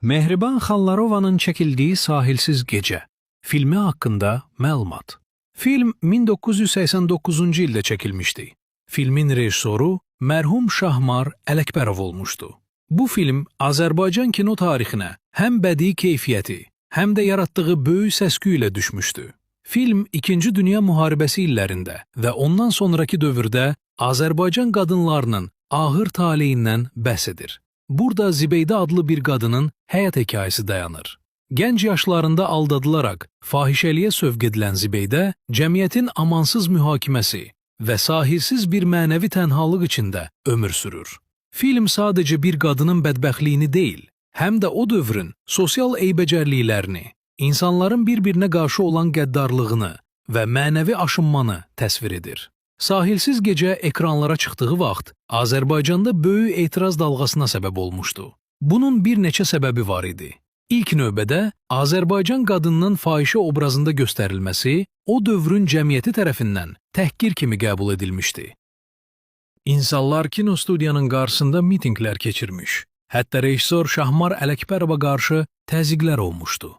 Mehriban Xanlarovanın çəkildiyi Sahilsiz Gecə filmi haqqında məlumat. Film 1989-cu ildə çəkilmişdi. Filmin rejissoru mərhum Şahmar Ələkbərov olmuşdu. Bu film Azərbaycan kino tarixinə həm bədii keyfiyyəti, həm də yaratdığı böyük səs-küy ilə düşmüşdü. Film İkinci Dünya Müharibəsi illərində və ondan sonrakı dövrdə Azərbaycan qadınlarının ağır taleyindən bəhs edir. Burada Zibeydə adlı bir qadının həyat hekayəsi dayanır. Gənc yaşlarında aldadılaraq fahişəliyə sövq edilən Zibeydə cəmiyyətin amansız mühakiməsi və sahilsiz bir mənəvi tənhalıq içində ömür sürür. Film sadəcə bir qadının bədbəxtliyini deyil, həm də o dövrün sosial eybəcərliklərini, insanların bir-birinə qarşı olan qəddarlığını və mənəvi aşınmanı təsvir edir. Sahilsiz Gecə ekranlara çıxdığı vaxt Azərbaycanda böyük etiraz dalğasına səbəb olmuşdu. Bunun bir neçə səbəbi var idi. İlk növbədə Azərbaycan qadınının fahişə obrazında göstərilməsi o dövrün cəmiyyəti tərəfindən təhqir kimi qəbul edilmişdi. İnsanlar kino studiyanın qarşısında mitinqlər keçirmiş. Hətta rejissor Şahmar Ələkbərova qarşı təzyiqlər olmuşdu.